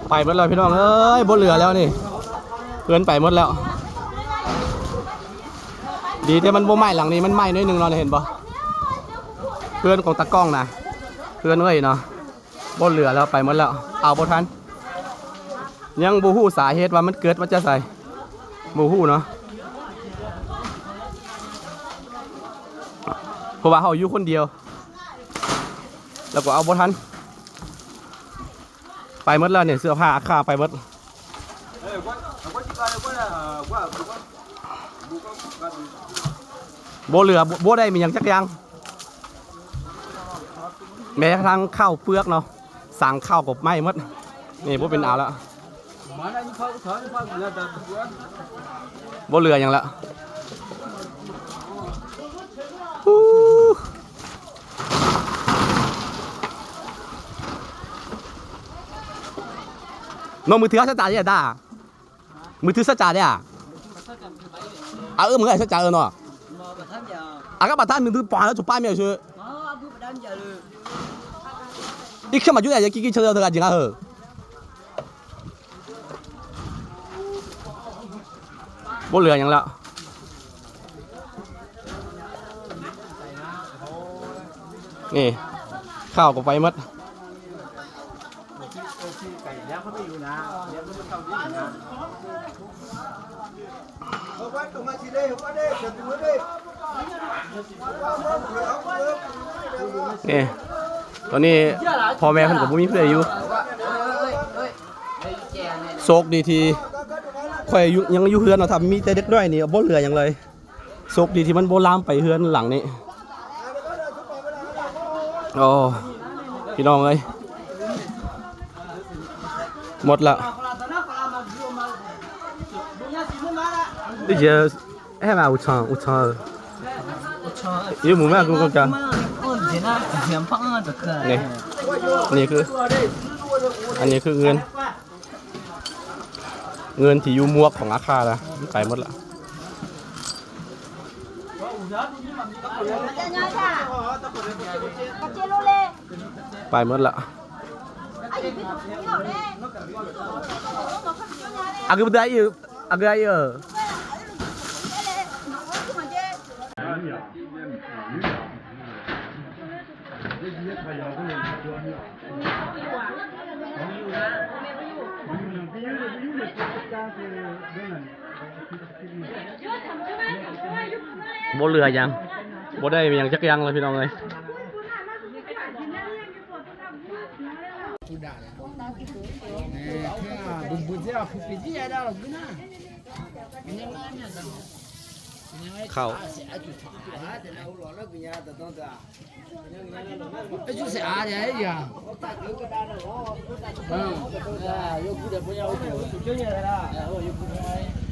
ໄປໝົດແລ້ວພີ່ນ້ອງເອີຍ ບໍ່ເຫຼືອແລ້ວນີ້ ເຮືອນໄປໝົດແລ້ວ. ດີແຕ່ມັນບໍ່ໄໝ້ຫຼັງນີ້ ມັນໄໝ້ໜ້ອຍໜຶ່ງເນາະ ເຫັນບໍ່? ເຮືອນຂອງຕາກ້ອງນະ ເຮືອນເອື້ອຍເນາະ ບໍ່ເຫຼືອແລ້ວ ໄປໝົດແລ້ວ ເອົາບໍ່ທັນ. ຍັງບໍ່ຮູ້ສາເຫດວ່າມັນເກີດມາຈາກໃສ ບໍ່ຮູ້ເນາະ ເພາະວ່າເຮົາຢູ່ຄົນດຽວ ແລ້ວກໍເອົາບໍ່ທັນ. ໄປໝົດແລ້ວນີ້ ເສື້ອຜ້າອາຄາໄປໝົດ ບໍ່ເຫຼືອ ບໍ່ ບໍ່ໄດ້ມີຫຍັງຈັກຢ່າງ ແມ້ກະທັ່ງເຂົ້າເປືອກເນາະ ສັງເຂົ້າກໍໄໝ້ໝົດ ນີ້ບໍ່ເປັນເອົາແລ້ວ ບໍ່ເຫຼືອຫຍັງແລ້ວ. ນ້ອງມືຖືສະຈາດເດ້ອາ ມືຖືສະຈາດເດ້ອາ ອາ ເອີ ມືໃຫ້ສະຈາດເອີເນາະ ອາ ກະບາດທ່ານມືຖືປານສຸປາເມຊື່ ອີກເທື່ອມາຢູ່ໃນກິກິເຊີເດີກາຈິງອາເຮີ ບໍ່ເຫຼືອຫຍັງແລ້ວ ນີ້ ເຂົ້າກໍໄປໝົດ. ນີ້ ຕອນນີ້ພໍ່ແມ່ເພິ່ນກໍບໍ່ມີຜູ້ໃດຢູ່ ໂຊກດີທີ່ຂ້ອຍຢູ່ ຍັງຢູ່ເຮືອນເນາະ ຖ້າມີແຕ່ເດັກນ້ອຍນີ້ບໍ່ເຫຼືອຫຍັງເລີຍ. ໂຊກດີທີ່ມັນບໍ່ລາມໄປເຮືອນຫຼັງນີ້. ໂອ້ ພີ່ນ້ອງເອີຍ ໝົດລະ. Déjà, eh, bah, autant, autant, euh, il y a un moment, comme ça. ນີ້ ນີ້ຄື ອັນນີ້ຄືເງິນ ເງິນທີ່ຢູ່ໝວກຂອງອາຄາລະ ມັນໄປໝົດລະ ໄປໝົດລະ. ອາກຶບໄດ້ ອາກຶບໄດ້ ເອີ. ບໍ່ເຫຼືອຫຍັງ ບໍ່ໄດ້ຫຍັງຈັກຢ່າງເລີຍ ພີ່ນ້ອງເອີຍ. ເຂົ້າ ອືມ.